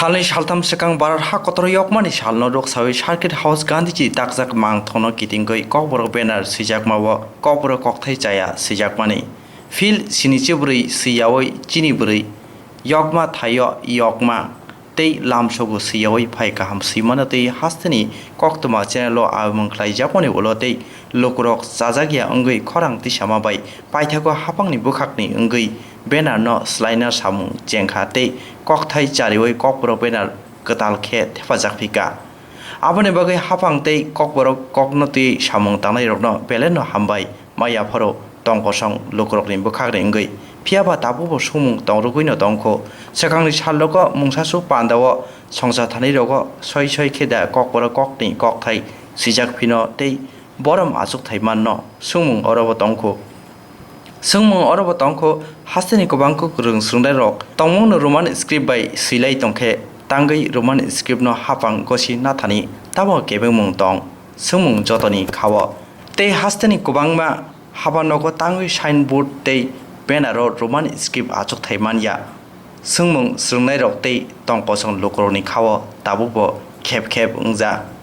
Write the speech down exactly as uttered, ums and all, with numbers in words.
Salnwi saltham swkang Bharat ha kotor yokmani salno rwksawi Circuit House Gandhiji takjak mangthongno kitingwi kokborok banner swijakmao kokborok kokthai chaya swijakmani. Phil sini chibrwi swiyawi chini bwrwi yokma thaio yokma tei lamsogo swiyawi phai kaham swimano tei hasteni koktwma channel o abemwng khlaijakmani ulo tei lukurok chajakya wngwi khorang tisama bai paithago haphangni bwkhakni wngwi banner no swlaina samung chengkha tei kokthai chariwi kokborok banner kwtal khe thepajak phika. Aboni bagwi haphang tei kokborok kokno twi samung tangnairokno belai no hambai ma yapharo tong kosong lukurokni bwkhakni wngwi. Phiyaba tabukbo sumung tongrwgwino tongkho. Swkangni salrogo mungsa su pandao songcha thanirogo soi soi khe da kokborok kokni kokthai swijak phino tei borom achukthai manno swngmung orobo tongkho. Swngmung orobo tongkho, hasteni kwbangkuk rwng swrwngnairok tongmungno Roman script bai swilai tongkhe tangwi Roman script no haphang gosi nathani tamo kebengmung tong swngmung jotoni khao. Tei hasteni kwbangma haba nogo tangwi signboard tei banner o Roman script achukthai manya. Swngmung swrwngnairok tei tong kosong lukurokni khao tabukbo khep khep wngjak.